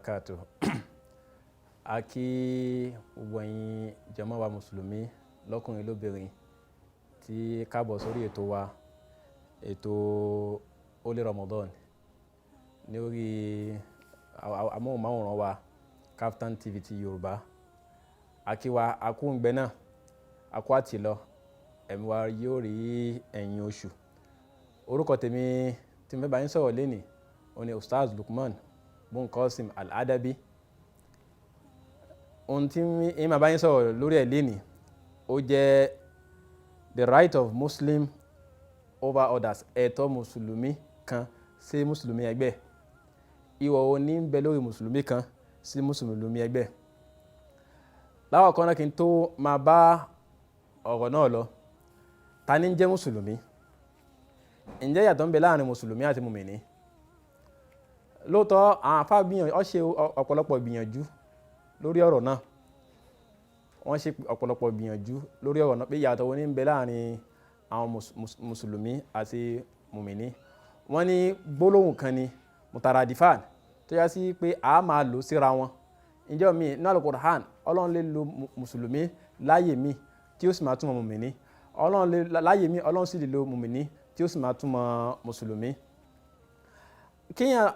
Barakatuh. A kí gbogbo ẹ̀yin jàmá wa Mùsùlùmí lọ́kùnrin lóbìnrin tí káàbọ̀ sórí ètò wa, ètò Holy Ramadan ní orí amóhùnmáwòrán wa, Kaftan TV ti Yorùbá. A kí wa, a kú òǹgbẹ náà, a kú àtìlọ, ẹ̀mí wa yóò rí ẹ̀yìn oṣù. Orúkọ tèmi tí mo fẹ́ bá yín sọ̀rọ̀ lénìí, òun ni Ustaz Lukman Bun Qasim Al-Adabi. Ohun tí ń máa bá yín sọ̀rọ̀ lórí ẹ̀ lénìí, ó jẹ́ the right of Muslim over others, ẹ̀tọ́ mùsùlùmí kan sí mùsùlùmí ẹgbẹ́. Ìwọ̀ wo ní ń bẹ lórí mùsùlùmí kan sí mùsùlùmí ẹgbẹ́? Láwọn kan náà, kí n tó máa bá ọ̀rọ̀ náà lọ, ta ni ń jẹ́ mùsùlùmí? Ǹjẹ́ ìyàtọ̀ ń bẹ láàrin mùsùlùmí àti mùmìnì? Lóòótọ́, àwọn àfáà gbìyànjú, ó ṣe ọ̀pọ̀lọpọ̀ ìgbìyànjú lórí ọ̀rọ̀ náà. Wọ́n ṣe ọ̀pọ̀lọpọ̀ ìgbìyànjú lórí ọ̀rọ̀ náà pé ìyàtọ̀ wo ní ń bẹ láàrin àwọn mùsùlùmí àti mùmìnì. Wọ́n ní gbólóhùn kan ni, mutaradifan, tó yá sí pé a máa lò síra wọn. Ǹjẹ́ mi ní Al-Qur'an, Ọlọ́run lè lo mùsùlùmí láàyè mi tí ó sì máa túmọ̀ mùmìnì. Ọlọ́run lè láàyè mi, Ọlọ́run sì lè lo mùmìnì tí ó sì máa túmọ̀ mùsùlùmí. Kíyàn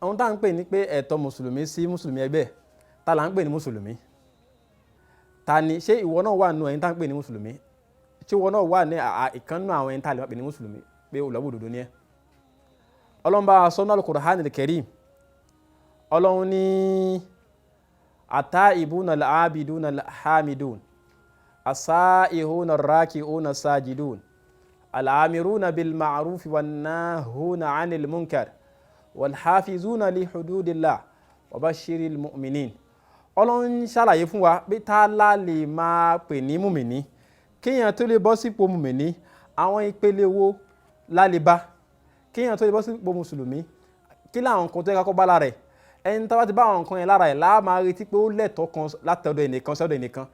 ohun tá à ń pè ní pé ẹ̀tọ́ mùsùlùmí sí mùsùlùmí ẹgbẹ́, ta là ń pè ní mùsùlùmí? Ta ni? Ṣé ìwọ náà wà nù ẹni tá à ń pè ní mùsùlùmí? Ṣé ìwọ náà wà ní ìkan nínú àwọn ẹni tá a lè máa pè ní mùsùlùmí pé olùgbàgbọ́ òdodo ni ẹ́? Ọlọ́run bá a sọ ní Al-Qur'an al-Karim. Ọlọ́run ní at-ta'ibuna al-abiduna al-hamidun as-sa'ihuna ar-raki'una as-sajidun al-amiruna bil-ma'rufi wan-nahuna 'anil munkar wal-hafizuna li hududillah wa bashiril mu'minin. Ọlọ́run ṣàlàyé fún wa pé tá la lè máa pè ní mùmìnì. Kéèyàn tó lè bọ́ sípò mùmìnì, àwọn ìpele wo la lè bá? Kéèyàn tó lè bọ́ sípò mùsùlùmí, kí làwọn nǹkan tó yẹ ká kọ́ bá lára ẹ̀? Ẹni tó bá ti bá àwọn nǹkan yẹn lára ẹ̀ láà máa retí pé ó lẹ́tọ̀ọ́ kan látọ̀dọ̀ ẹnìkan sọ́dọ̀ ẹnìkan.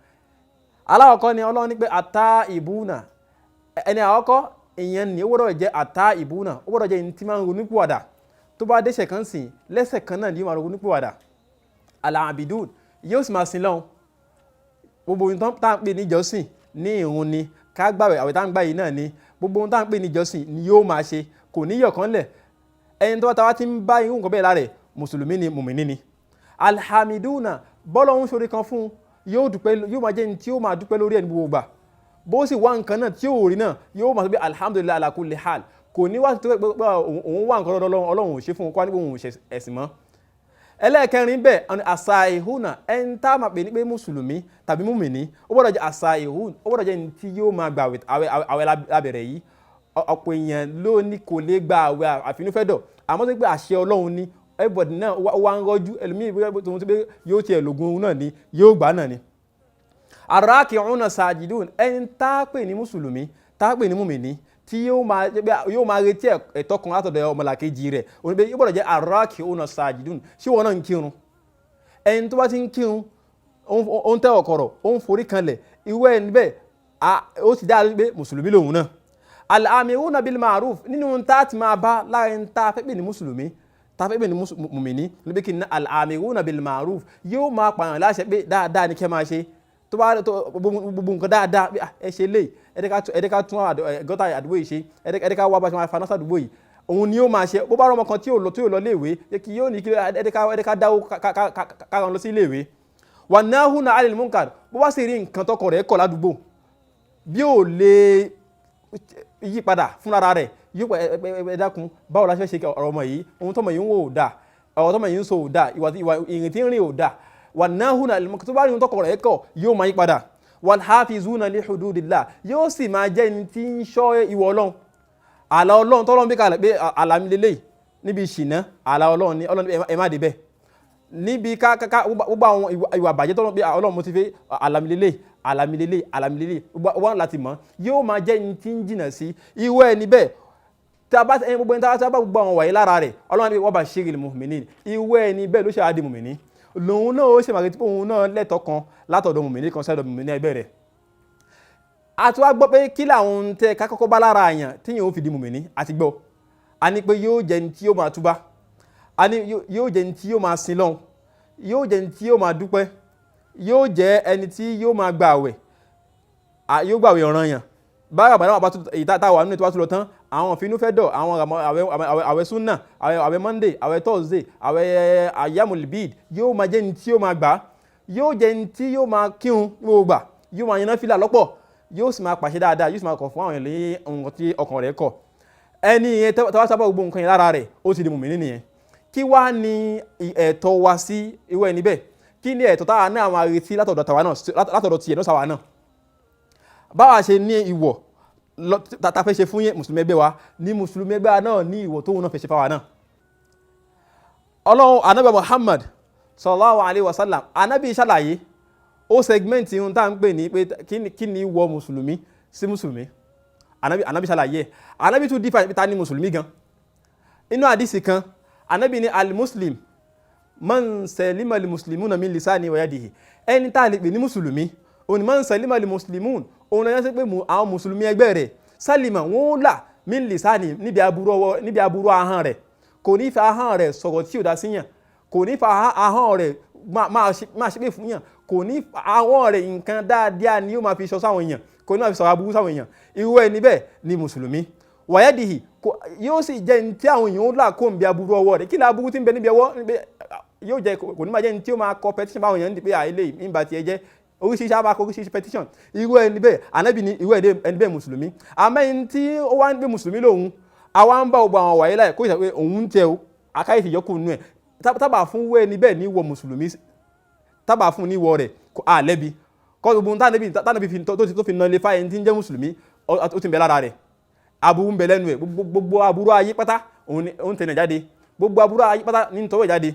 Alákọ̀ọ́kọ́ ni Ọlọ́run ní pé at-ta'ibuna. Ẹni àkọ́kọ́ ìyẹn ní ó gbọ́dọ̀ jẹ́ at-ta'ibuna, ó gbọ́dọ̀ jẹ́ ẹni tí máa ń ronúpìwàdà. Tó bá dẹ́ṣẹ̀ kan sìn, lẹ́sẹ̀ kan náà ni yóò máa ronúpìwàdà. Al-abidun, yóò sì máa sin lọ́hùn. Gbogbo ohun tá à ń pè ní ìjọsìn, ní ìrun ni, ká gbàwẹ̀, àwẹ̀ tá à ń gbà yìí náà ni, gbogbo ohun tá à ń pè ní ìjọsìn ni yóò máa ṣe, kò ní yọ̀kan lẹ̀. Ẹni tó bá ta wá ti ń bá irú nǹkan bẹ́ẹ̀ lára ẹ̀, mùsùlùmí ni, mùmìnì ni. Alhamiduna, bọ́lọ̀ ń ṣorí kan fún, yóò dúpẹ́, yóò máa jẹ́ ní tí ó máa dúpẹ́ lórí ẹ̀ ní gbogbo ìgbà. Bó sì wá nǹkan náà tí ó rí náà, yóò máa sọ pé alhamdulillahi ala kulli hal. Kò ní wá tó pé òun wá nǹkan lọ́dọ̀ Ọlọ́run, Ọlọ́run ò ṣe fún un, kó wá ní pé òun ò ṣe ẹ̀sìn mọ́. Ẹlẹ́ẹ̀kẹrin bẹ́ẹ̀, as-saihuna. Ẹni tá a máa pè ní pé mùsùlùmí tàbí mùmìnì, ó gbọ́dọ̀ jẹ́ as-saihun, ó gbọ́dọ̀ jẹ́ ẹni tí yóò máa gba àwẹ̀. Lábẹ̀rẹ̀ yìí, ọ̀pọ̀ èèyàn ló ní kò lè gba àwẹ̀ àfinúfẹ́dọ̀, àmọ́ tó pé àṣẹ Ọlọ́run ni, everybody náà wá ń rọ́jú. Ẹlòmíì bóyá tòun ti pé yóò tiẹ̀ lògùn òun náà ni, yóò gbà náà ni. Arraki'una sajidun, ẹni tá a pè ní mùsùlùmí, tá a pè ní mùmìnì, tí yóò máa retí ẹ̀tọ́ kan látọ̀dọ̀ ọmọlàkejì rẹ̀, òun pé yóò gbọ́dọ̀ jẹ́ arraki'una sajidun. Ṣé wọn náà ń kírun? Ẹni tó bá ti ń kírun, ó ń tẹ́ ọ̀kọ̀rọ̀, ó ń forí kanlẹ̀, irú ẹni bẹ́ẹ̀, ó ti dáa pé mùsùlùmí lòun náà. Al-amiruna bil ma'ruf, nínú tá a ti máa bá lára ẹni tá a fẹ́ pè ní mùsùlùmí, tá a fẹ́ pè ní mùmìnì, níbi kí ni? Al-amiruna bil ma'ruf, yóò máa pààyàn láṣẹ pé dáadáa ni kẹ́ máa ṣe. Tó bá gbogbo nǹkan dáadáa, ẹ ṣe lè ẹ dẹ́ ká tún gọ́tà àdúgbò yìí ṣe, ẹ dẹ́ ká wá bá ṣe máa faná sàdúgbò yìí, òun ni yóò máa ṣe. Bó bá rọmọ kan tí ò lọ léèwé, kí yóò ní kí ẹ dẹ́ ká dáwó ká rán lọ sí iléèwé. Wà nahuna 'anil munkar, bó bá sì rí nǹkan tọkọ rẹ̀ kọ̀ ládùúgbò, bí ò lè yí padà fúnra rẹ̀, yóò pẹ́ ẹ dákun, báwo la ṣe ṣe ọ̀rọ̀ ọmọ yìí? Ohun tọmọ yìí ń wò ò dáa, ọ̀rọ̀ tọmọ yìí ń sọ ò dáa, ìwà ìrìn tí ń rìn ò dáa. Wà nahuna 'anil munkar, tó bá rí ohun tọkọ rẹ̀ kọ̀, yóò máa yí padà. Wal hafizuna li hududillah, yóò sì máa jẹ́ ẹni tí ń ṣọ́ ìwọ Ọlọ́run, àlà Ọlọ́run tọ́lọ́run bí kalẹ̀ pé àlà mi lélẹ́yìí. Níbi ìṣìnà, àlà Ọlọ́run ni, Ọlọ́run ẹ má dé bẹ́ẹ̀. Níbi ká gbogbo àwọn ìwà àbàjẹ́ tọ́lọ́run pé Ọlọ́run mo ti fi àlà mi lélẹ́yìí, àlà mi lélẹ́yìí, àlà mi lélẹ́yìí, wọ́n láti mọ̀, yóò máa jẹ́ ẹni tí ń jìnà sí irú ẹni bẹ́ẹ̀. Tí a bá ẹni gbogbo ẹni tí a bá gbogbo àwọn wàyí lára rẹ̀, Ọlọ́run ní wa bashiril mu'minin, irú ẹni bẹ́ẹ̀ ló ṣe àdì mùmìnì. Lòun náà ó ṣe màrí tí òun náà lẹ́tọ̀ọ́ kan látọ̀dọ̀ mùmìnì kan sẹ́dọ̀ mùmìnì ẹgbẹ́ rẹ̀. A ti wá gbọ́ pé kí làwọn ohun tẹ́ ká kọ́kọ́ bá lára àyàn tí yóò fi di mùmìnì. Àti gbọ́, a ní pé yóò jẹ́ ní tí yóò máa túbá, a ní yóò jẹ́ ní tí yóò máa sin lọ́hùn. Yóò jẹ́ ẹni tí yóò máa dúpẹ́, yóò jẹ́ ẹni tí yóò máa gba àwẹ̀, yóò gbàwẹ̀ ọ̀ranyàn. Bá Ramadan bá tún èyí tá a wà nínú ètò bá tún lọ tán, àwọn ìfinúfẹ́dọ̀, àwọn àwẹ̀ súnà, àwẹ̀ Monday, àwẹ̀ Thursday, àwẹ̀ ayyamul bid, yóò máa jẹ́ ẹni tí yóò máa gbà. Yóò jẹ́ ẹni tí yóò máa kírun ní gbogbo ìgbà, yóò máa yan náfìlà lọ́pọ̀, yóò sì máa pàṣẹ dáadáa, yóò sì máa kọ̀ fún àwọn èèyàn ní nǹkan tí ọkàn rẹ̀ kọ̀. Ẹni yẹn, tẹ́wọ́ sábà gbogbo nǹkan yẹn lára rẹ̀, ó ti di mùmínì nìyẹn. Kí wá ní ẹ̀tọ́ wa sí irú ẹni bẹ́ẹ̀? Kí ni ẹ̀tọ́ táwa náà máa retí látọ̀dọ̀ tàwa náà, látọ̀dọ̀ tiẹ̀ náà sáwa náà? Báwa ṣe ní ìwọ̀ ta fẹ́ ṣe fún mùsùlùmí ẹgbẹ́ wa, ní mùsùlùmí ẹgbẹ́ wa náà ní ìwọ̀ tóun náà fẹ́ ṣe fáwa náà. Ọlọ́run, Anabi Muhammad sallallahu alayhi wa sallam, Anabi ṣàlàyé, ó segment ohun tá à ń pè ní pé kí ni ìwọ̀ mùsùlùmí sí mùsùlùmí. Anabi ṣàlàyé ẹ̀. Anabi tún define pé ta ni mùsùlùmí gan. Inú àdìsí kan, Anabi ní al-muslim man salima al-muslimuna min lisani wa yadihi. Ẹni tá a lè pè ní mùsùlùmí òun ni man salima al-muslimun, òun náà yẹn pé àwọn mùsùlùmí ẹgbẹ́ rẹ̀, salima, wọn ó là, min lisani, níbi aburú ọwọ́, níbi aburú ahọ́n rẹ̀. Kò ní fa ahọ́n rẹ̀ sọ̀rọ̀ tí ò dá síyàn, kò ní fa ahọ́n rẹ̀ máa ṣépè fún yàn, kò ní ahọ́n rẹ̀, nǹkan dáadáa ni yóò máa fi sọ sáwọn èèyàn, kò ní máa fi sọ̀rọ̀ aburú sáwọn èèyàn. Irú ẹni bẹ́ẹ̀ ni mùsùlùmí. Wa yadihi, yóò sì jẹ́ ní tí àwọn èèyàn ó là kó ń bí aburú ọwọ́ rẹ̀. Kí ni aburú tí ń bẹ níbi ọwọ́? Yóò jẹ́ kò ní máa jẹ́ ní tí ó máa kọ petition báwọn èèyàn ń di pé àìlè ìbá tiẹ̀ jẹ́, oríṣiríṣi á máa kọ oríṣiríṣi petition. Irú ẹni bẹ́ẹ̀, Ànábì ní irú ẹni bẹ́ẹ̀ mùsùlùmí. Àmọ́ ẹni tí ó wá ń gbé mùsùlùmí lòun, àwa ń bá gbogbo àwọn wàyí láì kó ìṣàpé òun ń tẹ o, akáyè ìyọkù nù ẹ̀ tábà fún wẹ́ ẹni bẹ́ẹ̀ ní wọ mùsùlùmí, tábà fún ní wọ rẹ̀ á lẹ́bi kọ́. Gbogbo tánàbí fi tó fi nà lè fa ẹni tí ń jẹ́ mùsùlùmí, ó ti ń bẹ lára rẹ̀. Aburú ń bẹ lẹ́nu ẹ̀. Gbogbo aburú ayé pátá òun tẹ̀lé jáde, gbogbo aburú ayé pátá ní tọwọ́ jáde.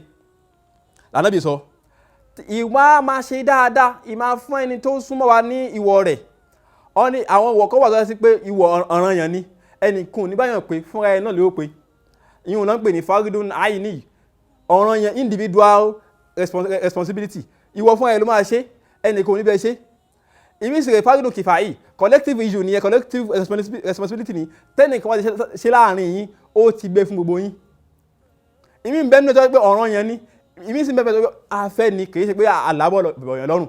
Lànàbì sọ ìwà máa ṣe dáadáa, ìmáa fún ẹni tó súnmọ́ wa ní ìwọ rẹ̀. Ọ ní àwọn ìwọ̀ kan wà tó sí pé ìwọ̀ ọ̀ranyàn ni, ẹnì kùn ní báyọ̀ pé fúnra ẹ náà ló pé ìyún náà ń pè ní fardun aini, ọ̀ranyàn, individual responsibility. Ìwọ fúnra ẹ ló máa ṣe, ẹnì kùn níbẹ̀ ṣe. Ìmí sì rẹ̀, fardun kifayi, collective issue nìyẹn, collective responsibility ni. Tẹ́nìkan wá ti ṣe láàrin yín, ó ti gbé fún gbogbo yín. Ìmí ń bẹ nínú tó pé ọ̀ranyàn ni, ìmí sì ń bẹ pé afẹ́ ni, kì í ṣe pé àlábọ̀ bọ̀yàn lọ́rùn.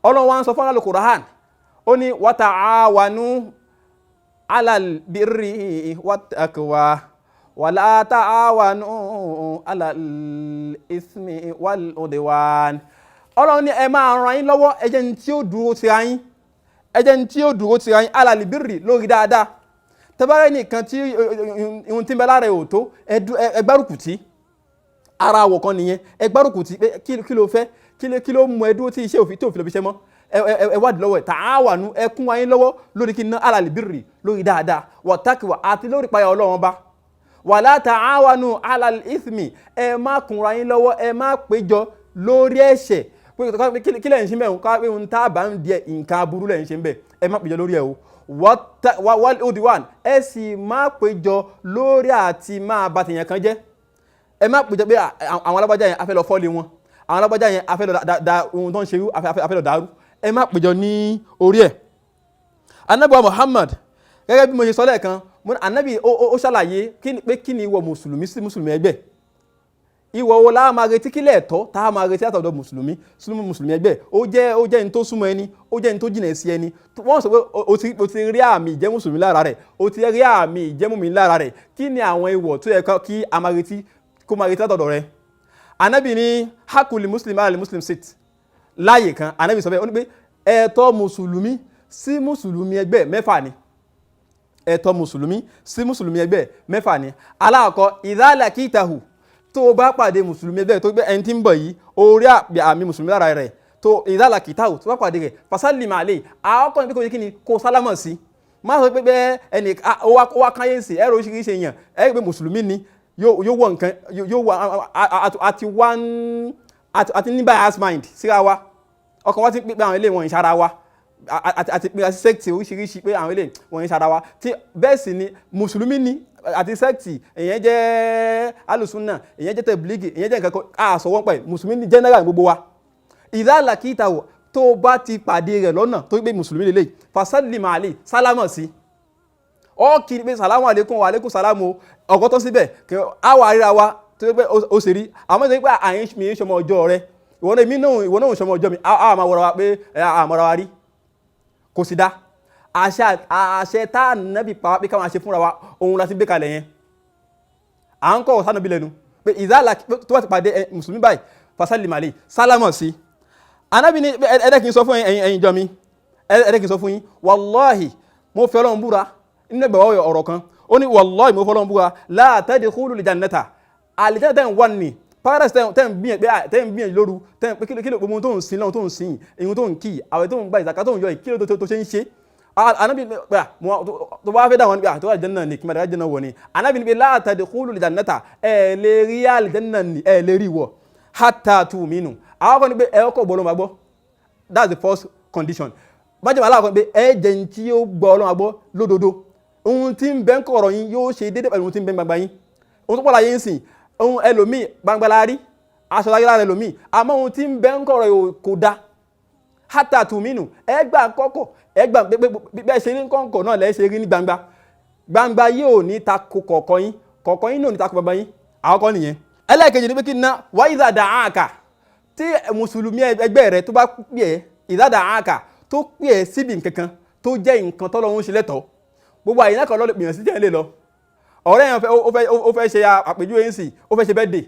Ọlọ́run wa ń sọ fún Al-Qur'an, ó ní wa ta'awanu alal birri wattaqwa wala ta'awanu alal ismi wal udwan. Ọlọ́run ní ẹ máa ran yín lọ́wọ́, ẹ jẹ́ ní tí ó dúró tira yín, ẹ jẹ́ ní tí ó dúró tira yín, alal birri, lórí dáadáa. Tẹ́bárẹ́ nìkan tí ohun tí ń bẹ lára ẹ̀ ò tó, ẹ gbárùkù tí ara àwọ̀ kan nìyẹn. Ẹ gbárùkù tí pé kí ló fẹ́, kí ló mú ẹ dúró tí iṣẹ́ òfin tí òfin lọ fi ṣẹ́ mọ́. Ẹ wádìí lọ́wọ́ ẹ̀. Ta'awanu, ẹ kún wa yín lọ́wọ́ lórí kí n ná, alal birri, lórí dáadáa, wattaqwa, àti lórí ìpayà Ọlọ́run bá. Wala ta'awanu alal ithmi, ẹ má kúnra yín lọ́wọ́, ẹ má péjọ lórí ẹ̀ṣẹ̀. Pé kí lẹ̀ ń ṣe mẹ́rin ká pé ohun tá a bá ń di nǹkan aburú lẹ̀ ń ṣe ń bẹ̀, ẹ má péjọ lórí ẹ̀ o. Wal udwan, ẹ sì má péjọ lórí àti máa bà tèèyàn kan jẹ́. Ẹ má péjọ pé àwọn alágbájá yẹn, a fẹ́ lọ fọ́lé wọn, àwọn alágbájá yẹn, a fẹ́ lọ da ohun tó ń ṣerú, a fẹ́ lọ dàrú. Ẹ má péjọ ní orí ẹ̀. Anabi wa Muhammad, gẹ́gẹ́ bí mo ṣe sọ lẹ́ẹ̀kan, Anabi ó ṣàlàyé pé kí ni ìwọ mùsùlùmí sí mùsùlùmí ẹgbẹ́, ìwọ wo la máa retí, kílẹ̀ ẹ̀tọ́ tá a máa retí látọ̀dọ̀ mùsùlùmí sí mùsùlùmí ẹgbẹ́. Ó jẹ́ ní tó súnmọ́ ẹni, ó jẹ́ ní tó jìnà sí ẹni. Wọ́n sọ pé o ti rí àmì ìjẹ́ mùsùlùmí lára rẹ̀, o ti rí àmì ìjẹ́ mùmínì lára rẹ̀. Kí ni àwọn ìwọ̀ tó yẹ kí a máa retí, kó máa retí látọ̀dọ̀ rẹ̀? Anabi ní haqqul muslim ala muslim sitt. Láàyè kan, Anabi sọ bẹ́ẹ̀, ó ní pé ẹ̀tọ́ mùsùlùmí sí mùsùlùmí ẹgbẹ́ 6 ni. Ẹ̀tọ́ mùsùlùmí sí mùsùlùmí ẹgbẹ́ 6 ni. Aláàkọ́, idha lakitahu, tó o bá pàdé mùsùlùmí ẹgbẹ́ tó gbé ẹni tí ń bọ̀ yìí, orí àmì mùsùlùmí lára rẹ̀, tó idha lakitahu, tó bá pàdé rẹ̀, fasallim alayhi. Àkọ́kọ́ ní pé kò yẹ kí ni kó sálámọ̀ sí. Má sọ pé bẹ́ẹ̀ ẹnì ó wá káyèsí ẹ̀rọ oríṣiríṣi èèyàn ẹ̀ pé mùsùlùmí ni, yóò wọ nǹkan, yóò wọ àti wá àti ní bias mind síra wa. Ọkàn wa ti ń pè pé àwọn ilé wọn ìṣara wa, àti pé àti sect oríṣiríṣi, pé àwọn ilé wọn ìṣara wa tí. Bẹ́ẹ̀ sì ni mùsùlùmí ni, àti sect èèyàn jẹ́ alùsùnà, èèyàn jẹ́ tẹ̀blígì, èèyàn jẹ́ nǹkan kan, àṣọ wọn pẹ̀ mùsùlùmí ní general gbogbo wa. Idha lakitahu, tó bá ti pàdé rẹ̀ lọ́nà tó gbé mùsùlùmí lélẹ̀, fasallim alayhi, sálámọ̀ sí ọ, kí ni pé salamu alaykum wa alaykum salamu ọ̀gọ́ tó síbẹ̀ á wà ríra wa. Tó pé ó ṣe rí àmọ́ tó pé àyín mi ń ṣọmọ ọjọ́ rẹ, ìwọ náà, èmi náà, ìwọ náà ń ṣọmọ ọjọ́ mi, a máa wọra wa pé a mọ̀ra wa rí, kò sì dá. Àṣẹ tá ànábì pa wá pé káwọn àṣẹ fúnra wa, òun la ti gbé kalẹ̀ yẹn. À ń kọ́ ọ̀sán bí lẹ́nu pé ìzálà tó bá ti pàdé mùsùlùmí báyìí, fasallim alayhi, sálámọ̀ sí anábì ní. Ẹ̀ẹ́dẹ́ kì í sọ fún ẹ̀yin ìjọ mi, ẹ̀ẹ́dẹ́ kì í sọ fún yín, wàláhì, mo fẹ́ Ọlọ́run búra. Nínú ẹgbẹ̀wá ọ̀rọ̀ kan, ó ní, wàláhì, mo fẹ́ Ọlọ́run búra, la tadkhulul jannata, àlìjánnà tẹ́ ń wà ní paradise, tẹ́ ń gbìyànjú pé tẹ́ ń gbìyànjú lóru, tẹ́ ń pé kí ló gbogbo tó ń sin lọ́wọ́, tó ń sin ìhun, tó ń kí àwẹ̀, tó ń gba ìzàká, tó ń yọ ìkílò tó ṣe ń ṣe. Anabi pé tó bá fẹ́ dáwọn níbi tó wà jẹ́nà ní kí máa jẹ́nà wọ̀ ni. Anabi ní pé la tadkhulul jannata, ẹ̀ lè rí àlìjánnà ní, ẹ̀ lè rí wọ̀, hatta tu'minu. Àwọn kan ní pé ẹ kọ́ gbọ́ Ọlọ́run gbọ́, that's the first condition. Bájọ́ aláwọ̀ kan pé ẹ jẹ́ ní tí ó gbọ́ Ọlọ́run gbọ́ lódodo, ohun tí ń bẹ ń kọ̀rọ̀ yín yóò ṣe déédéé pẹ̀lú ohun tí ń bẹ ń gbangba yín. Ohun tó pọ̀ láyé ń sìn, ohun ẹlòmíì gbangba la rí, aṣọ láyé lára ẹlòmíì, àmọ́ ohun tí ń bẹ ń kọ̀rọ̀ kò da. Hatta tu'minu, ẹ gbà kọ́kọ̀, ẹ gbà bẹ́ẹ̀ ṣe rí kọ̀ǹkọ̀ náà lẹ́ ṣe rí ní gbangba. Gbangba yóò ní tako kọ̀ọ̀kan yín, kọ̀ọ̀kan yín náà ní tako gbangba yín. Àkọ́kọ́ nìyẹn. Ẹlẹ́ẹ̀kejì ni pé kí n ná wa idha da'aka, tí mùsùlùmí ẹgbẹ́ rẹ tó bá pè é, idha da'aka, tó pè é síbi nǹkankan tó jẹ́ nǹkan tọ́lọ́run ṣe lẹ́tọ̀ọ́. Gbogbo àyè náà kan lọ́ọ́ gbìyànjú sí jẹ́ lè lọ. Ọ̀rẹ́ yẹn ó fẹ́ ṣe àpèjúwe ń sìn, ó fẹ́ ṣe birthday,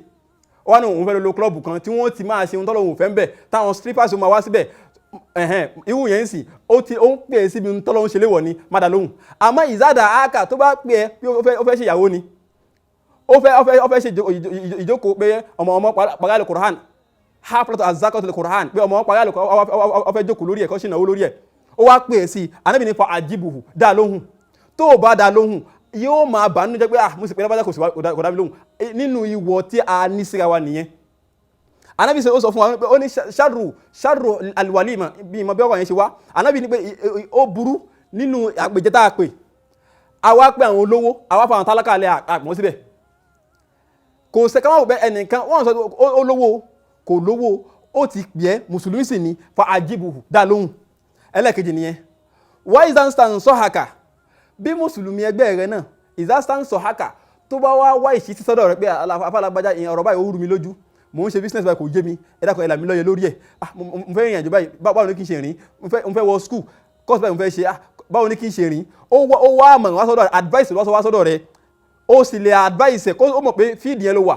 ó wá ní òun fẹ́ lọ club kan tí wọ́n ti máa ṣe ohun tọ́lọ́run fẹ́ ń bẹ̀, táwọn strippers máa wá síbẹ̀. Ẹ̀hẹ́n, irú yẹn ń sìn, ó ti ó ń pè é síbi tọ́lọ́run ṣe léwọ̀ ni, má dá lóhùn. Àmọ́ idha da'aka, tó bá pè é bí ó fẹ́ ṣe ìyàwó ni, ó fẹ́ ṣe ìjókòó pé ọmọ parí Al-Qur'an, haflatu azakatul Qur'an, pé ọmọ parí Al-Qur'an, ó fẹ́ jókòó lórí ẹ̀, kó ṣìnàwó lórí ẹ̀, ó wá pè é sí i, Ànábì ní fa ajibuhu, dá lóhùn. Tó o bá dá lóhùn, yóò máa bà nínú jẹ́ pé, ah, mo sì pé lábájá, kò sí kò dá mi lóhùn. Nínú ìwọ tí a ní síra wa nìyẹn. Ànábì sọ, ó sọ fún wa pé ó ní sharru alwalima, bí ìmọ̀ bí ọkọ̀ yẹn ṣe wá. Ànábì ní pé ó burú nínú àpèjẹ tá a pè, àwa pé àwọn olówó, àwa fa àwọn tálákà lẹ àpọ̀n síbẹ̀. Kò sẹ́ ká má wò bẹ́ ẹnìkan wọ́n sọ ó lówó, kò lówó, ó ti pè é, mùsùlùmí sì ni, fa ajibuhu, dá lóhùn. Ẹlẹ́ẹ̀kejì nìyẹn. Wa idha stansahaka, bí mùsùlùmí ẹgbẹ́ rẹ náà, idha stansahaka, tó bá wá wá ìṣítí sọ́dọ̀ rẹ pé afálágbájá, ìyẹn ọ̀rọ̀ báyìí ó rú mi lójú, mò ń ṣe business báyìí, kò yé mi, ẹ dákun, ẹ là mí lóye lórí ẹ̀. Ah, mo fẹ́ rìnrìn àjò báyìí, báwo ni kí n ṣe rìn? Mo fẹ́ wọ school, course báyìí mo fẹ́ ṣe, ah, báwo ni kí n ṣe rìn? Ó wá àmọ̀ràn wá sọ́dọ̀, advice wá sọ́dọ̀ rẹ, ó sì lè advice ẹ̀ kó ó mọ̀ pé field yẹn ló wà,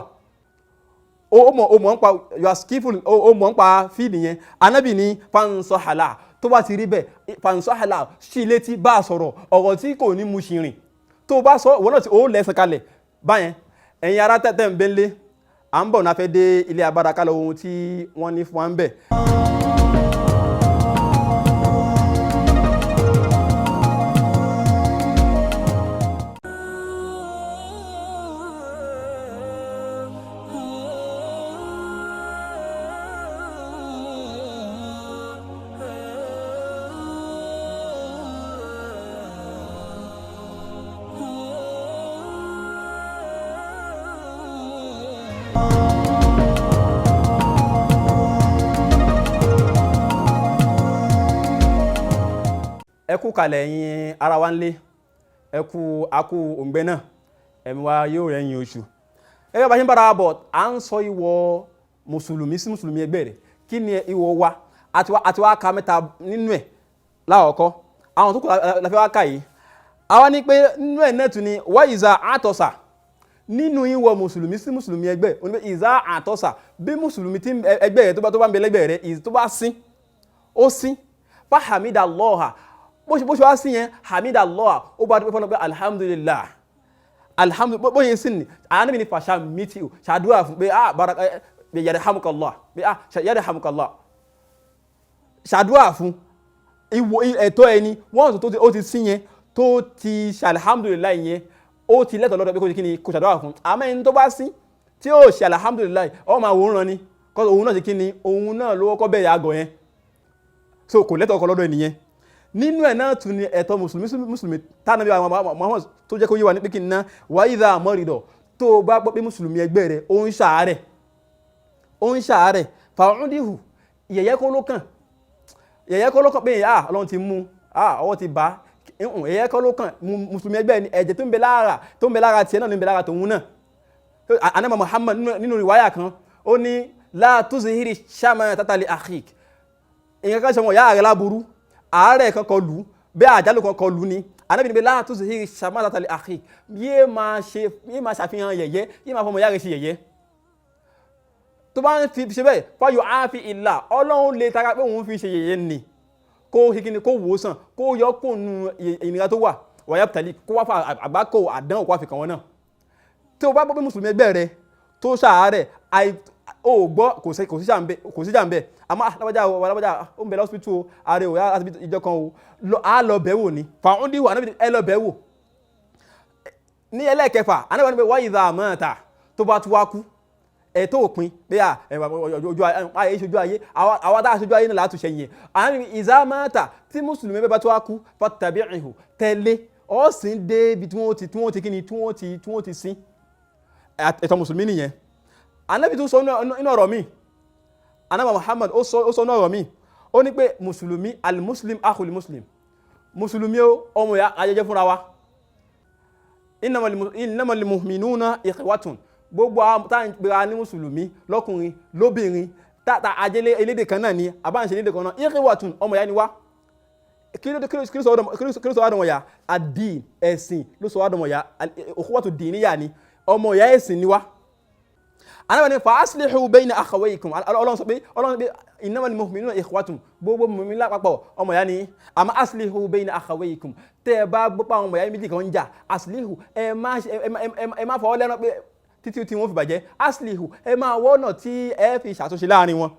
ó mọ̀ nípa, you are skillful, ó mọ̀ nípa field yẹn. Anábì ní fansahala, tó bá ti rí bẹ́ẹ̀, fansahala, sí létí, bá a sọ̀rọ̀ ọ̀rọ̀ tí kò ní mu ṣìrìn. Tó bá sọ ìwọ náà tí ó lẹ́sẹ̀ kalẹ̀ báyẹn. Ẹ̀yin ará tẹ́tẹ́ ń bẹ́ńlé, à ń bọ̀ náà, fẹ́ dé ilé abára kálọ̀ ohun tí wọ́n ní fún wa ń bẹ̀. Ẹ kú kalẹ̀, ẹ̀yin ara wa ń lé, ẹ kú akú òǹgbẹ náà, ẹ̀mí wa yóò rẹ̀yìn oṣù. Gẹ́gẹ́ bá ṣe ń bára bọ̀, à ń sọ ìwọ mùsùlùmí sí mùsùlùmí ẹgbẹ́ rẹ̀. Kí ni ìwọ wa? Àti wá ka mẹ́ta nínú ẹ̀ láwọ̀kọ́, àwọn tó kù la fẹ́ wá kà yìí. Àwa ní pé nínú ẹ̀ náà tún ni wa iza atasa, nínú ìwọ mùsùlùmí sí mùsùlùmí ẹgbẹ́ ó ní pé iza atasa, bí mùsùlùmí tí ẹgbẹ́ rẹ̀ tó bá ń bẹ lẹ́gbẹ̀ẹ́ rẹ̀, tó bá sín, ó sín, fahamida Allaha, bó ṣe wá sí yẹn, hamida Allah, ó bá dúpẹ́ fọ́nà pé alhamdulillah, alhamdulillah, bó ṣe sí ni, àánú mi ní fàṣà mítì, ṣàdúrà fún pé, ah, baraka pé yarhamukallah, pé ah, yarhamukallah, ṣàdúrà fún. Ìwọ ẹ̀tọ́ ẹni wọ́n tó ó ti sí yẹn, tó ti ṣe alhamdulillah yẹn, ó ti lẹ́tọ̀ọ́ lọ́dọ̀ pé kó ṣe kí ni, kó ṣàdúrà fún. Àmọ́ ẹni tó bá sí tí ó ṣe alhamdulillah, ọ máa wòran ni, kọ́ òun náà ṣe kí ni, òun náà ló kọ́ bẹ̀rẹ̀ àgọ̀ yẹn, so kò lẹ́tọ̀ọ́ kọ́ lọ́dọ̀ ẹnìyẹn. Nínú ẹ̀ náà tún ni ẹ̀tọ́ mùsùlùmí sí mùsùlùmí tánàbí àwọn Muhammad tó jẹ́ kó yé wa ní pé kí n ná wa idha marida, tó o bá gbọ́ pé mùsùlùmí ẹgbẹ́ rẹ̀ ó ń ṣàárẹ̀, ó ń ṣàárẹ̀, fa'udihu, yẹ̀yẹ́ kọ́ ló kàn, yẹ̀yẹ́ kọ́ ló kàn pé, ah, Ọlọ́run ti mú, ah, ọwọ́ ti bá, yẹ̀yẹ́ kọ́ ló kàn. Mùsùlùmí ẹgbẹ́ ni, ẹ̀jẹ̀ tó ń bẹ lára, tó ń bẹ lára tiẹ̀ náà ló ń bẹ lára tòun náà. Anama Muhammad nínú riwaya kan, ó ní la tuzhiri shamatata li akhik. Ìyẹn kan ṣe wọn ìyá rẹ láburú, àárẹ̀ kan kọ lù bẹ́ẹ̀, àjálù kan kọ lù ni. Ànábì ní pé la tuzhiri shamatata li akhik, yé máa ṣe, yé máa ṣàfihàn yẹ̀yẹ́, yé máa fọmọ ìyá rẹ ṣe yẹ̀yẹ́. Tó bá ń fi ṣe bẹ́ẹ̀, fáyọ̀ áfi ìlà, Ọlọ́run lè tara pé òun fi ṣe yẹ̀yẹ́ ni, kó ṣe kí ni, kó wò ó sàn, kó yọ kó nu ìnira tó wà wàyà tàlí, kó wá fa àgbákò àdánwò, kó wá fi kàn wọ́n náà. Tí o bá gbọ́ pé mùsùlùmí ẹgbẹ́ rẹ tó ṣàárẹ̀, o gbọ́, kò sí jàǹbẹ́, àmọ́ alábàjá o, alábàjá ó ń bẹ lọ́sibítù o, ààrẹ ò yá láti ìjọ kan o, á lọ bẹ̀ wò ni. Fàwọn díwò, ànábì ẹ lọ bẹ̀ wò. Ní ẹlẹ́ẹ̀kẹfà, ànábì ní wáyé ìdá àmọ́ta, tó bá tún wá kú, ẹ̀tọ́ òpin pé à ojú ayé ṣojú ayé, àwa tá a ṣojú ayé náà látúnṣe yẹn. Ànábì ìzá mọ́ta, tí mùsùlùmí bá tún wá kú, fattabi'hu, tẹ̀lé ọ̀sìn dé ibi tí wọ́n ti kí ni, tí wọ́n ti sin. Ẹ̀tọ́ mùsùlùmí nìyẹn. Ànábì tún sọ inú ọ̀rọ̀ mi, Ànábì Muhammad ó sọ inú ọ̀rọ̀ mi, ó ní pé mùsùlùmí, al-muslim akhul muslim, mùsùlùmí ó ọmọ ya ayẹyẹ fúnra wa. Innamal mu'minuna ikhwatun. Gbogbo tá à ń pera ní mùsùlùmí, lọ́kùnrin lóbìnrin, tàtà ajẹ́lé elédè kan náà ni àbáǹṣe elédè kan náà, ikhwatun, ọmọ ya ni wá. Kí ló sọ wá dọ̀mọ̀ ya? Àdín, ẹ̀sìn ló sọ wá dọ̀mọ̀ ya. Ukhuwatu diniya ni, ọmọ ya ẹ̀sìn ni wá. Ànábì ní fa aslihu bayna akhawaykum. Ọlọ́run sọ pé innamal mu'minuna ikhwatun, gbogbo mùmí lápapọ̀ ọmọ ya ni. Àmọ́ aslihu bayna akhawaykum, tẹ́ ẹ bá gbọ́ pé àwọn ọmọ ya méjì kan ń jà, aslihu, ẹ má fọwọ́ lẹ́nu pé títí tí wọ́n fi bàjẹ́. Aslihu, ẹ máa wọ́nà tí ẹ fi ṣàtúnṣe láàrin wọn.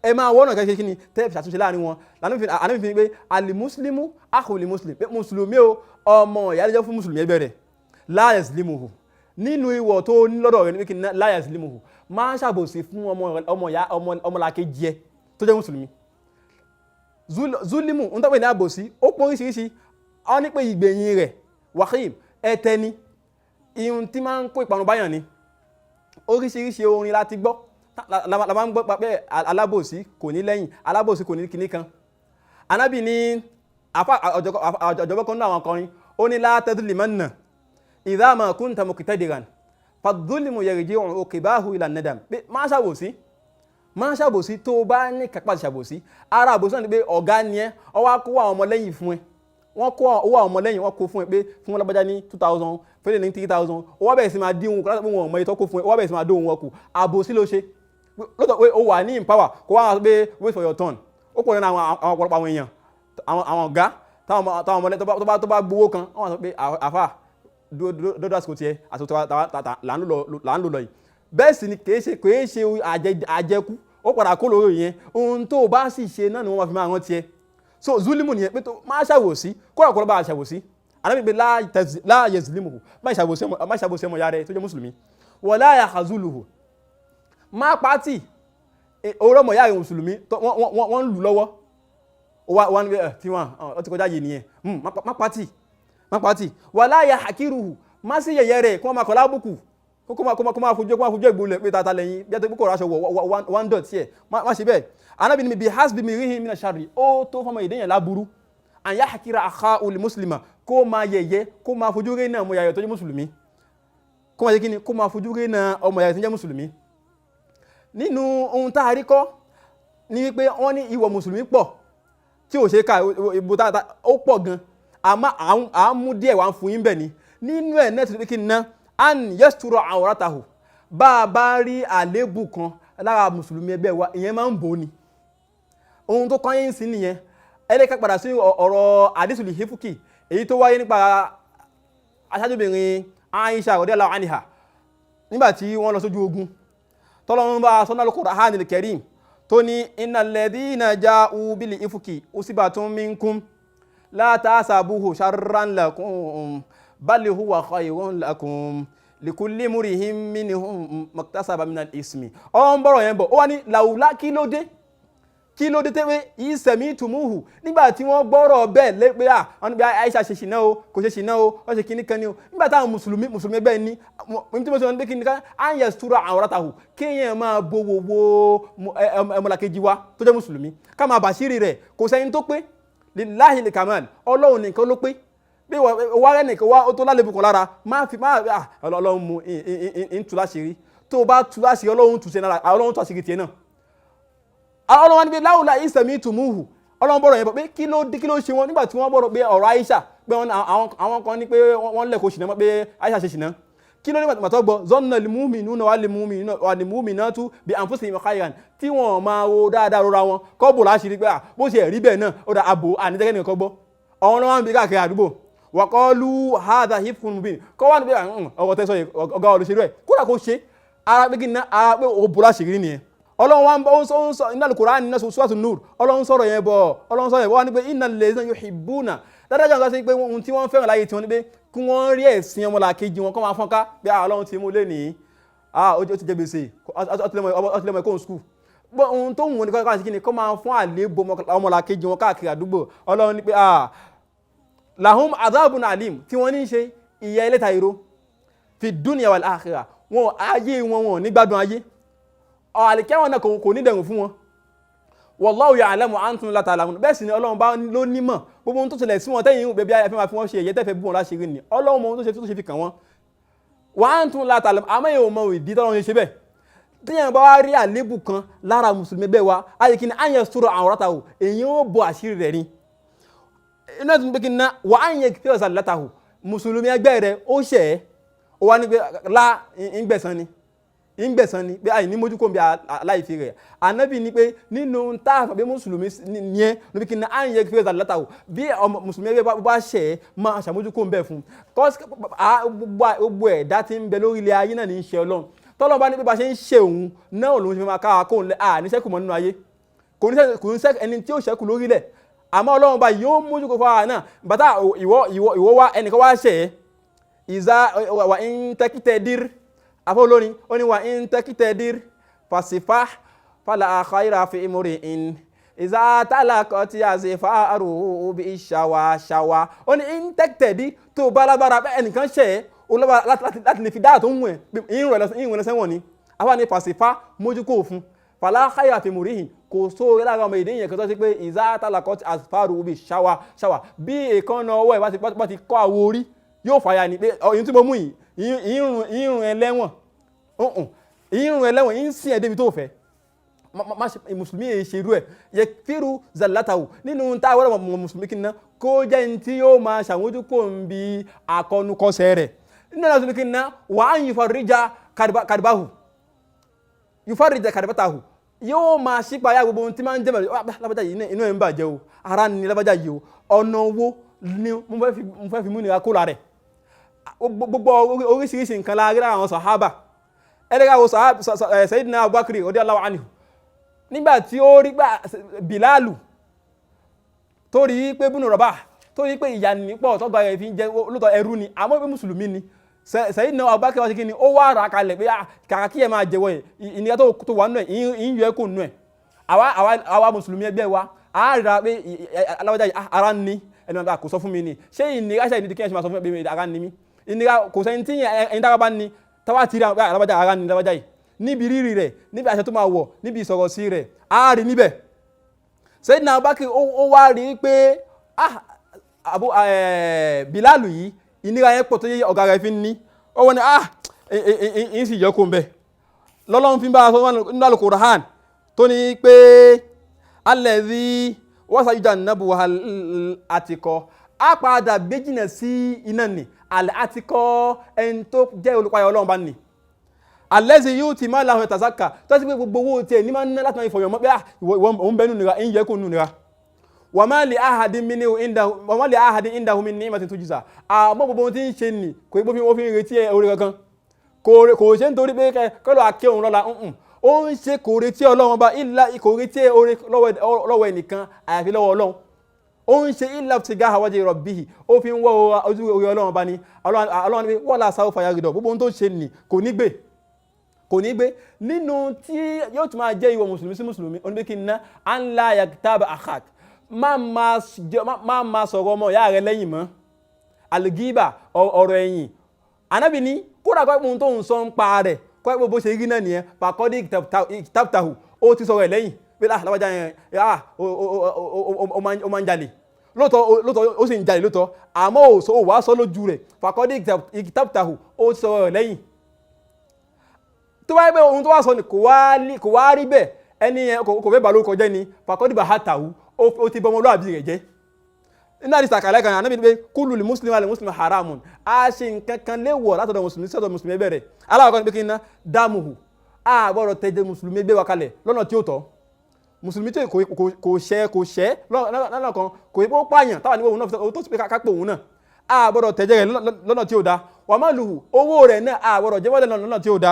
Ẹ máa wọ́nà kẹ́kẹ́ kí ni tẹ́ ẹ fi ṣàtúnṣe láàrin wọn. Ànábì fi pé alimuslimu akhul muslim, pé mùsùlùmí o, ọmọ ìyá ló jẹ́ fún mùsùlùmí ẹgbẹ́ rẹ̀. La yazlimuhu, nínú ìwọ̀ tó ní lọ́dọ̀ rẹ̀ ní pé kí ni? La yazlimuhu, máa ṣàbòsí fún ọmọ ìyá, ọmọlàkejì ẹ tó jẹ́ mùsùlùmí. Zulimu ń tọ́pẹ̀ ní àbòsí, ó pọ́n oríṣiríṣi. Wọ́n ní pé ìgbẹ̀yìn rẹ̀ wahim, ẹ̀tẹ́ ni, ihun tí máa ń kó ìparun báyàn ni. Oríṣiríṣi orin láti gbọ́, la máa ń gbọ́ pé alábòsí kò ní lẹ́yìn, alábòsí kò ní kinní kan. Anábì ní ọ̀jọ̀gbọ́n kan náà, àwọn akọrin, ó ní la tadlimanna idha ma kunta muqtadiran fadh-dhulmu yarji'u uqbahu ila nadam, pé má ṣàbòsí, má ṣàbòsí tó o bá ní kápá ṣàbòsí. Ara àbòsí náà ni pé ọ̀gá ni ẹ́, ọ wá kó àwọn ọmọlẹ́yìn fún ẹ, wọ́n kó owó àwọn ọmọlẹ́yìn, wọ́n kó fún ẹ pé fún wọn lágbájá ní 2,000, fẹ́lẹ̀ ní 3,000, ó wá bẹ̀rẹ̀ sí máa dín òun kó láti pé wọn ò mọ iye tó kó fún ẹ, ó wá bẹ̀rẹ̀ sí máa dóhun wọn kù. Àbòsí ló ṣe. Lóòótọ́ pé ó wà ní empower, kó wá pé wait for your turn. Ó pọ̀ nínú àwọn ọ̀pọ̀lọpọ̀ àwọn èèyàn, àwọn ọ̀gá táwọn ọmọlẹ́ tó bá gbowó kan, wọ́n wá sọ pé àfà dọ́dọ̀ àsìkò tiẹ̀, àsìkò là ń lò lọ yìí. Bẹ́ẹ̀ sì ni kìí ṣe àjẹkú, ó padà kó lórí yẹn. Ohun tó o bá sì ṣe náà ni wọ́n máa fi máa rántí ẹ. So zulimu nìyẹn, pé tó máa ṣàwòsí, kóra kóra bá a ṣàwòsí. Ànábì pé la yazlimuhu, má ṣàbòsí ọmọ ìyá rẹ tó jẹ́ mùsùlùmí. Wala yakhzuluhu, má pàtì orí ọmọ ìyá rẹ mùsùlùmí wọ́n ń lù lọ́wọ́, wọ́n ní tí wọ́n ọ ti kọjá yìí nìyẹn. Má pàtì, má pàtì. Wala yahkiruhu, má sí yẹ̀yẹ́ rẹ̀, kó máa kọ̀ lábùkù, kó máa fojú ìgbòlẹ̀ pé tata lẹ́yìn bí a tó kó raṣọ wọ̀ one dot tiẹ̀, má ṣe bẹ́ẹ̀. Ànábì ní bi hasbi mri'in mina sharri, ó tó fọmọ ìdẹ́yìn láburú, an yahkira akhahul muslima, kó máa yẹ̀yẹ́, kó máa fojú rí náà ọmọ ìyá rẹ̀ tó jẹ́ mùsùlùmí. Kó máa ṣe kíni? Kó máa fojú rí náà ọmọ ìyá rẹ̀ tó jẹ́ mùsùlùmí. Nínú ohun tá a rí kọ́ ní wípé wọ́n ní ìwọ̀ mùsùlùmí pọ̀ tí ò ṣe ká ìbò tá ó pọ̀ gan, àmọ́ à ń mú díẹ̀ wá ń fún yín bẹ̀ ni. Nínú ẹ̀ náà ti pé kí ni ná? An yastura awratahu. Bá a bá rí àléébù kan lára mùsùlùmí ẹgbẹ́ wa, ìyẹn máa ń bò ni. Ohun tó kọ́ yín sí nìyẹn. Ẹlẹ́ka padà sí ọ̀rọ̀ àdísùlì hífúkì, èyí tó wáyé nípa aṣáájúbìnrin Aisha radiyallahu anha, nígbà tí wọ́n lọ sójú ogun, tọ́lọ́run bá sọ́nà al-Qur'anil Karim tó ní innal ladhina ja'u bil ifki usbatun minkum la tahsabuhu sharran lakum bal huwa khayrun lakum likulli mri'in minhum maktasaba minal ismi. Ọ̀rọ̀ ń bọ̀rọ̀ yẹn bọ̀, ó wá ní làwùlá, kí ló dé, kí ló dé tẹ́wé ìsẹ̀mí tùmúhù? Nígbà tí wọ́n gbọ́rọ̀ bẹ́ẹ̀ lé pé à wọ́n ní bí Aisha ṣe ṣìnà o, kò ṣe ṣìnà o, wọ́n ṣe kíní kan ní o. Nígbà táwọn mùsùlùmí ẹgbẹ́ ní tí mo sọ ní pé kíní kan, à ń yẹ sùúrù awratahu, kéèyàn máa bo wo ọmọlàkejì wa tó jẹ́ mùsùlùmí, ká máa bàṣírí rẹ̀. Kò sẹ́ni tó pé, lillahi kamal, Ọlọ́run nìkan ló pé. Bí wà rẹ̀ nìkan wá ó tó lálébù kan lára, má fi má Ọlọ́run mú ń tú láṣìírí. Tó o bá tú láṣìírí, Ọlọ́run tú sí náà, Ọlọ́run tú àṣírí tiẹ̀ náà. Ọlọ́run wá níbi láwùlà ìsẹ̀mí tùmúhù. Ọlọ́run bọ̀rọ̀ yẹn bọ̀ pé kí ló dé, kí ló ṣe wọn nígbà tí wọ́n bọ̀rọ̀ pé ọ̀rọ̀ Aisha, pé àwọn kan ní pé wọ́n lẹ̀ kó ṣìnà mọ́, pé Aisha ṣe ṣìnà. Kí ló ní màtọ́ gbọ́ zọ́nà lìmúmìnú wà lìmúmìnà tú bí anfusihim khayran, tí wọ́n máa wo dáadáa rora wọn kọ́ bò láṣìírí pé bó ṣe rí bẹ́ẹ̀ náà, ó dà àbò àníjẹ́kẹ́ nìkan gbọ́. Ọ̀hún lọ́wọ́ ń bí káàkiri àdúgbò waqalu hadha ifkun mubin, kọ́ wà níbi ọ̀rọ̀ tẹ́sọ̀ yìí, ọ̀gá olùṣèlú ẹ̀ kódà kó ṣe ara pé kí ní ara pé ó bò láṣìírí nìyẹn. Ọlọ́run wa ń bọ́ ń sọ iná Al-Qur'an ní Suratu Nur. Ọlọ́run sọ̀rọ̀ yẹn bọ̀, Ọlọ́run sọ̀rọ̀ yẹn bọ̀ wá ní pé innal ladhina yuhibbuna dáadáa jẹ́ sí pé ohun tí wọ́n fẹ́ràn láyé tí wọ́n ní pé kí wọ́n rí ẹ̀sìn ọmọlàkejì wọn kọ́ máa fọ́nká bí Ọlọ́run ti mú lé ní ó ti jẹ gbèsè, ó ti lẹ́mọ̀ ẹ̀kọ́ skul. Ohun tó wù wọn ní kọ́ sí kí ni kọ́ máa fún àléébù ọmọlàkejì wọn káàkiri àdúgbò. Ọlọ́run ní pé lahum adhabun alim, tí wọ́n ní ṣe ìyà ẹlẹ́ta ìró fi dunya wal akhirah. Wọn ayé wọn, wọn ní gbádùn ayé àlìkẹ́wọ̀n náà, kò ní dẹ̀rùn fún wọn. Wallahu ya'lamu antum la ta'lamun. Bẹ́ẹ̀ sì ni Ọlọ́run bá ló nímọ̀ gbogbo ohun tó ṣẹlẹ̀ sí wọn tẹ́yìn bẹ́ẹ̀ bí ayé máa fi wọ́n ṣe ẹ̀yẹ tẹ́fẹ́ bú wọn láṣìírí ni. Ọlọ́run mọ ohun tó ṣe tó ṣe fi kàn wọ́n. Wa antum la ta'lamun, àmọ́ èèyàn mọ ìdí tọ́lọ́run ṣe ṣe bẹ́ẹ̀. Téèyàn bá wá rí àlébù kan lára mùsùlùmí bẹ́ẹ̀ wá ayé kí ni an yastura awratahu, èyí ó bo àṣírí rẹ̀ ni. Inú ẹ̀sùn pé kí ni ná wa an yaghfira zallatahu. Mùsùlùmí ẹgbẹ́ rẹ̀ ó ṣẹ̀ ẹ́, ó wá ní pé lá ń gbẹ̀san ni, ń gbẹ̀san ni, pé àìní mójú kò ń bí aláìfi rẹ̀. Ànábì ní pé nínú tá a pé mùsùlùmí ní ẹ níbi kí ni à ń yẹ kí fẹ́ẹ́ látàwọ̀ bí ọmọ mùsùlùmí ẹgbẹ́ bá ṣẹ̀ ẹ́, máa ṣàmójú kò ń bẹ̀ fún. Gbogbo ẹ̀dá tí ń bẹ lórí ilẹ̀ ayé náà ní í ṣe Ọlọ́run. Tọ́lọ́run bá ní pé bá ṣe ń ṣe òun náà lòun ṣe máa káwa kóun lẹ́ à ní ṣẹ́kù mọ́ nínú ayé, kò ní sẹ́kù ẹni tí ó ṣẹ́kù lórílẹ̀. Àmọ́ Ọlọ́run bá yóò mójú kó fún wa náà. Bàtà ìwọ ìwọ ìwọ wá ẹnìkan wá ṣẹ̀ ẹ́, ìzá wà ń tẹ́kítẹ́ dír afọ olórin ó ní wà ń tẹ́kítẹ́ dír fàṣífà fàlà àkàìrà fi ìmúrin in ìzá tálàkọ̀ tí a ṣe fàárù bí ṣàwà ṣàwà. Ó ní ń tẹ́kítẹ́ dí tó bá lágbára bẹ́ẹ̀, ẹnìkan ṣẹ̀ ẹ́, ó lágbára láti lè fi dáa tó ń wẹ̀ ìrìn rẹ̀ lọ́sẹ̀wọ̀n ni àwa ní fàṣífà mójú kó fún fàlà àkàìrà fi ìmúrin kò sóore lára ọmọ èdè yẹn kan tó ṣe pé ìzá tálàkọ̀ tí a ṣe fàárù bí ṣàwà ṣàwà, bí èékánná ọwọ́ ẹ̀ bá ti kọ́ àwo orí yóò fàya ni pé ọ̀yìn tí mo mú yìí, ìrùn ẹlẹ́wọ̀n, ìrùn ẹlẹ́wọ̀n ń sìn ẹ́ débi tó fẹ́. Má ṣe mùsùlùmí èyí ṣe irú ẹ̀ yẹ fíru zalatahu. Nínú tá a wọ́n mọ̀ mùsùlùmí kí n ná kó jẹ́ ní tí yóò máa ṣàmójú kó ń bi àkọnukọsẹ̀ rẹ̀. Nínú àwọn mùsùlùmí kí n ná wà á yufarrija karibahu, yufarrija karibatahu, yóò máa ṣípayá gbogbo ohun tí máa ń jẹ́ mẹ́rin lábàjá yìí, inú ẹ̀ ń bàjẹ́ o, ara ni lábàjá yìí o, ọ̀nà owó ni mo fẹ́ fi mú nira kó la rẹ̀. Gbogbo oríṣiríṣi nǹkan la rí lára àwọn sàhábà. Ẹlẹ́gà wo Sayyidina Abubakar radiyallahu anhu, nígbà tí ó rí gbà Bilalu tó rí pé búnú Rabah, tó rí pé ìyà nípọ̀ tọ́gbà rẹ̀ fi ń jẹ́ lóòótọ́ ẹrú ni, àmọ́ pé mùsùlùmí ni. Sayyidina Abubakar wá sí kí ni ó wá rà kalẹ̀ pé kàkà kí ẹ máa jẹ́wọ́ ẹ̀ ìnira tó wà nù ẹ̀ ìyún ẹ̀ kò nù ẹ̀. Àwa mùsùlùmí ẹgbẹ́ wa a rí pé aláwọ̀dá ara ń ní ẹni wọn kò sọ fún mi ni. Ṣé ìnira ṣe ìdí kí ẹ ṣe máa sọ fún mi pé ara ń ní mi? Ìnira kò sẹ́ni tí ẹni dára bá ní táwa ti rí àwọn alábàjá ara ní alábàjá yìí níbi rírì rẹ̀, níbi àṣẹ tó máa wọ̀, níbi ìsọ̀rọ̀ sí rẹ̀, á rí níbẹ̀. Sayyidina Abubakar ó wá rí pé ah Abu Bilalu yìí, ìnira yẹn pọ̀ tó yẹ ọ̀gá rẹ̀ fi ń ní. Ó wọ́n ní ah ń sì yọ kó ń bẹ̀. Lọ́lọ́run fi ń bá a sọ nínú Al-Qur'an tó ní pé alladhi wasayujannabuha al-atqa, á padà gbé jìnà sí iná nì al-atqa, ẹni tó jẹ́ olùpayọ̀ Ọlọ́run bá nì, alladhi yu'ti malahu yatazakka, tó sì pé gbogbo owó tiẹ̀ ní máa ń ná láti máa fọyọ̀ mọ́ pé ah ìwọ òun bẹ́ẹ̀ nù nira ń yẹ kó nù nira. Wa ma li ahadin minhu indahu wa ma li ahadin indahu min ni'matin tujza. Àmọ́ gbogbo ohun tí ń ṣe nì kò gbó fi wọ́n fi ń retí oore kankan, kò ṣe nítorí pé kọ́lọ̀ àkẹ́ òun lọ́la. Ó ń ṣe kò retí Ọlọ́run ọba ìlà, kò retí oore lọ́wọ́ ẹnìkan àyàfi lọ́wọ́ Ọlọ́run. Ó ń ṣe illa ibtigha'a wajhi rabbihi, ó fi ń wọ́ ojú orí Ọlọ́run ọba ni. Ọlọ́run ní wala sawfa yarda. Gbogbo ohun tó ṣe nì kò ní gbé, kò ní gbé. Nínú tí yóò tún máa jẹ́ ìwọ mùsùlùmí sí mùsùlùmí oníbí kí n ná an la yaghtab akhak, má máa sọ̀rọ̀ ọmọ ìyá rẹ lẹ́yìn mọ́, àlùgíbà, ọ̀rọ̀ ẹ̀yìn. Anábì ní kódà kọ́ ohun tó ń sọ ń pa rẹ̀ kọ́ ẹ̀ bó ṣe rí náà nìyẹn, faqad ightabtahu, ó ti sọ̀rọ̀ ẹ̀ lẹ́yìn pé lábàjá yẹn, ó máa ń jalè. Lóòótọ́, lóòótọ́ ó sì ń jalè lóòótọ́, àmọ́ ò sọ, ò wá sọ lójú rẹ̀. Faqad ightabtahu, ó sọ rẹ̀ lẹ́yìn. Tó bá yẹ pé ohun tó wá sọ ni kò wá rí bẹ́ẹ̀, ẹni yẹn kò fẹ́ bà lórúkọ jẹ́ ni, faqad bahatahu, ó ti bọmọlúàbí rẹ̀ jẹ́. Nínú àdìsí àkàlẹ́ kan, Ànábì ní pé kullu muslim ala muslim haramun. A ṣe nǹkan kan léwọ̀ látọ̀dọ̀ mùsùlùmí sọ́dọ̀ mùsùlùmí ẹgbẹ́ rẹ̀. Aláwọ̀ kan ní pé kí n ná damuhu, a gbọ́dọ̀ tẹ̀jẹ̀ mùsùlùmí ẹgbẹ́ wa kalẹ̀ lọ́nà tí ó tọ́. Mùsùlùmí tí kò ṣẹ́ lọ́nà kan, kò yẹ kó pààyàn táwa ní òun náà tó sì pé ká pò òun náà, a gbọ́dọ̀ tẹ̀jẹ̀ rẹ̀ lọ́nà tí ó da. Wa maluhu, owó rẹ̀ náà, a gbọ́dọ̀ jẹ́ wọ́lẹ̀ lọ́nà tí ó da.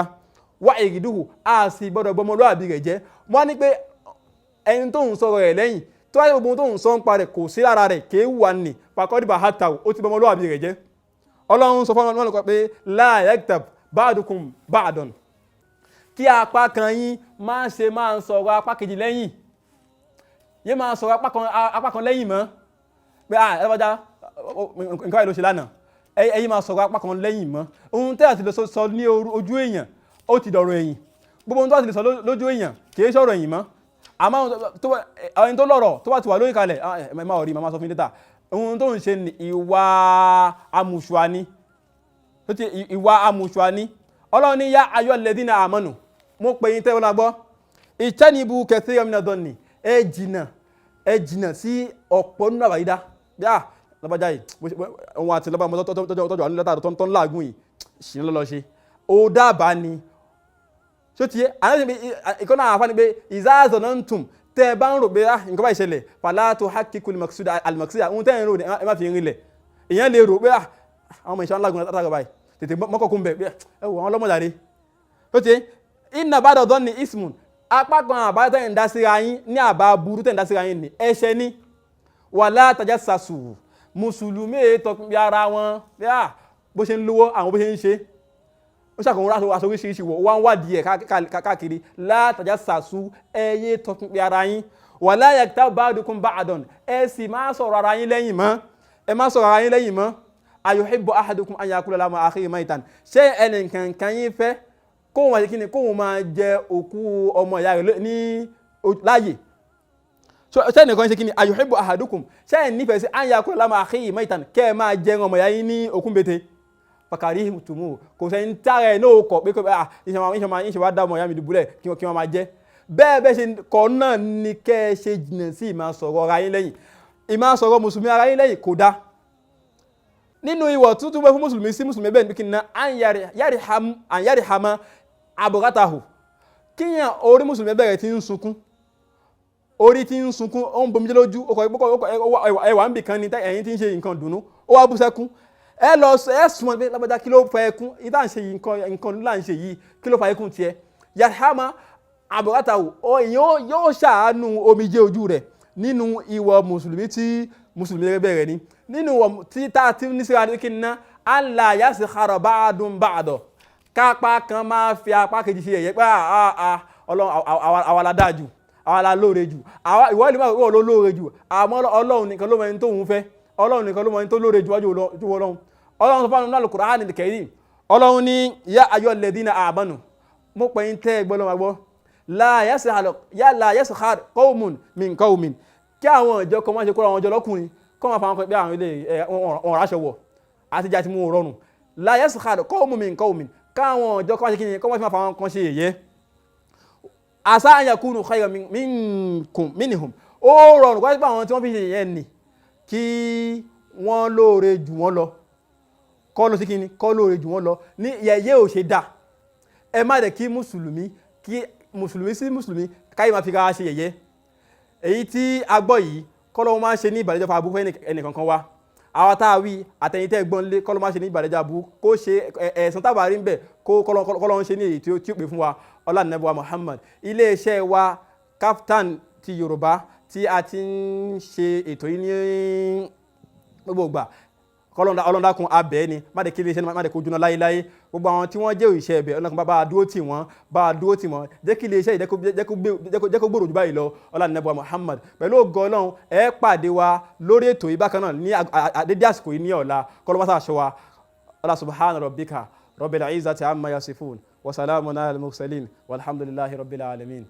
Wa irduhu, a sì gbọ́dọ̀ bọmọlúàbí rẹ̀ jẹ́. Wọ́n ní pé ẹni tó ń sọ̀rọ̀ rẹ̀ lẹ́yìn, tó wáyé gbogbo tó ń sọ ń pa rẹ̀ kò sí lára rẹ̀, kéé wà ní, faqad bahatahu, ó ti bọmọlúàbí rẹ̀ jẹ́. Ọlọ́run sọ fún wọn pé la yaghtab ba'dukum ba'dan, kí apá kan yín má ṣe máa ń sọ̀rọ̀ apá kejì lẹ́yìn, yé máa sọ̀rọ̀ apá kan lẹ́yìn mọ́, pé ah, ẹ bá nǹkan báyìí ló ṣe lánàá. Ẹ̀yin máa sọ̀rọ̀ apá kan lẹ́yìn mọ́. Ohun tẹ́ àti lè sọ ní ojú èèyàn, ó ti dọ̀rọ̀ ẹ̀yìn. Gbogbo ohun tó àti lè sọ lójú èèyàn kì í sọ̀rọ̀ ẹ̀yìn mọ́. Àmọ́ ẹni tó lọ́rọ̀ tó bá ti wà lórí kalẹ̀, ẹ má rí màmá sọ fún yín later. Ohun tó ń ṣe ní ìwà amùsùà tó ti ìwà amùsùà. Ọlọ́run ní ya ayyuhal ladhina amanu, mo pè yín tẹ́wọ́n lágbọ́, ijtanibu kathiran mina dhanni, ẹ jìnà, ẹ jìnà sí ọ̀pọ̀ nínú àbáyídá. Bí a lọ́bàjá yìí, òun àti lọ́bàá tọ́jú àwọn lọ́tà tó ń láàgùn yìí ṣì ń lọ́lọ́ ṣe ó dábàá ni. Ṣó ti yé? Ìkọ́nà àfa ni pé idha zanantum, tẹ́ ẹ bá ń rò pé ah, nǹkan bá ìṣẹ̀lẹ̀, fala tuhaqqiqu al-maqsuda, ohun tẹ́ ẹ ń rò ní ẹ má fi rinlẹ̀. Èèyàn lè rò pé ah, àwọn ọmọ ìṣọ́ ńlágun látàgbà báyìí, tètè mọ́kọ̀kún bẹ̀ pé ẹ wò àwọn ọlọ́mọdàre. Ṣó ti yé? Inna ba'da dhanni ismun, apá kan àbá tẹ́ ń dá síra yín ní àbá burú tẹ́ ń dá síra yín ní ẹ̀ṣẹ̀ ní. Wala tajassasu, mùsùlùmí ètò bí ara wọn bí a bó ṣe ń lówó, àwọn bó ṣe ń ṣe, ó ṣàkóso aṣọ oríṣiríṣi wọ̀, wọ́n ń wádìí ẹ̀ káàkiri. La tajassasu, ẹ yé tọpinpin ara yín. Wala yaghtab ba'dukum ba'dan, ẹ sì má sọ̀rọ̀ ara yín lẹ́yìn mọ́, ẹ má sọ̀rọ̀ ara yín lẹ́yìn mọ́. Ayuhibbu ahadukum an yakula lahma akhihi maytan, ṣé ẹnìkankan yín fẹ́ kóun máa ṣe kí ni, kóun máa jẹ òkú ọmọ ìyá rẹ̀ ní láàyè? Ṣé ẹnìkan ṣe kí ni, ayuhibbu ahadukum, ṣé ẹ̀ nífẹ̀ẹ́ sí an yakula lahma akhihi maytan, kẹ́ ẹ máa jẹ ọmọ ìyá yín ní òkú bété? Fakarihtumuhu, kò sẹ́ni tára ẹ̀ náà kọ̀ pé ìṣe wá dá ọmọ ìyá mi dùbúlẹ̀ kí wọ́n máa jẹ́ bẹ́ẹ̀. Bẹ́ẹ̀ ṣe kọ́ náà ni kẹ́ ẹ ṣe jìnnà sí ìmáa sọ̀rọ̀ ara yín lẹ́yìn. Ìmáa sọ̀rọ̀ mùsùlùmí ara yín lẹ́yìn kò dáa. Nínú ìwọ̀ tuntun bẹ́ẹ̀ fún mùsùlùmí sí mùsùlùmí bẹ́ẹ̀ ni kí n ná an yarhama aburatahu, kíyàn orí mùsùlùmí bẹ̀rẹ̀ tí ń sunkún, orí tí ń sunkún, ó ń bomijé lójú, ẹwà ń bì kan ní ẹ̀yìn tí ń ṣe nǹkan dùnú, ó wá bú sẹ́kún. Ẹ lọ ẹ súnmọ́ pé lábàjá, kí ló fa ẹkún? Ìta ń ṣe yìí, nǹkan là ń ṣe yìí, kí ló fa ẹkún tiẹ̀? Yarhama aburatahu, yóò ṣàánú omijé ojú rẹ̀. Nínú ìwọ̀ mùsùlùmí tí mùsùlùmí bẹ̀rẹ̀ ni, nínú ìwọ̀ tí tá a ti ní síra ní kí n ná alla yaskhara ba'dun ba'da, kápá kan máa fi apá kejì ṣe yẹ̀yẹ́ pé Ọlọ́run, àwa la dáa jù, àwa la lóore jù. Ìwọ lè máa wọ́n ló lóore jù, àmọ́ Ọlọ́run nìkan ló mọ ẹni tó ń fẹ́, Ọlọ́run nìkan ló mọ ẹni tó lóore jù wájú Ọlọ́run. Ọlọ́run sọ fún Al-Qur'an al-Karim, Ọlọ́run ní ya ayyuhal ladhina amanu, mo pè yín tẹ́ ẹ gbọ́ lọ́wọ́ gbọ́, la yaskhar qawmun min qawmin, kí àwọn ìjọ kan máa ṣe kóra àwọn ìjọ lọ́kùnrin kọ́ máa fa àwọn pé àwọn ilé wọn ráṣọ wọ̀ àti ìjà tí mú rọrùn. La yaskhar qawmun min qawmin, káwọn ìjọ kan máa ṣe kíni, kọ́ máa fa àwọn kan ṣe yẹ̀yẹ́. Asa an yakunu khayran minkum minhum, ó rọrùn kọ́ sí pé àwọn tí wọ́n fi ṣe yẹ̀yẹ́ ni kí wọ́n lóore jù wọ́n lọ, kọ́ ló sí kíni, kọ́ lóore jù wọ́n lọ ní yẹ̀yẹ́ ò ṣe dá. Ẹ má dẹ̀ kí mùsùlùmí, kí mùsùlùmí sí mùsùlùmí káyé máa fi ra ṣe yẹ̀yẹ́. Èyí tí a gbọ́ yìí, kọ́lọ́ máa ń ṣe ní ìbàlẹ́jọ́ fún abúkú ẹnìkankan wa, àwa tá a wí àtẹ̀yìn tẹ́ gbọ́n lé, kọ́lọ́ máa ṣe ní ìbàlẹ́jọ́ abú, kó ṣe ẹ̀sán tábà rí ń bẹ̀, kó kọ́lọ́ ń ṣe ní èyí tí ó pè fún wa. Ọlá nàbẹ̀wá Muhammad. Iléeṣẹ́ wa Kaftan ti Yorùbá tí a ti ń ṣe ètò yìí ní gbogbo ìgbà, kọlọ́ndàkùn abẹ́ ni, má dé kí iléeṣẹ́ má dé kó jóná láyéláyé. Gbogbo àwọn tí wọ́n jẹ́ òṣìṣẹ́ ẹ̀bẹ̀, ọlọ́kùn bá a dúró tì wọ́n, bá a dúró tì wọ́n, jẹ́ kí iléeṣẹ́ yìí jẹ́ kó gbòòrò jù báyìí lọ. Ọlá nàbẹ̀wá Muhammad. Pẹ̀lú ògo Ọlọ́run, ẹ pàdé wa lórí ètò yìí bákan náà ní àdédé àsìkò yìí ní ọ̀la. Kọlọ́mọ́sá aṣọ wa ọlá. Subhana rabbika rabbil izzati amma yasifun wa salamun ala al-mursalin walhamdulillahi rabbil alamin.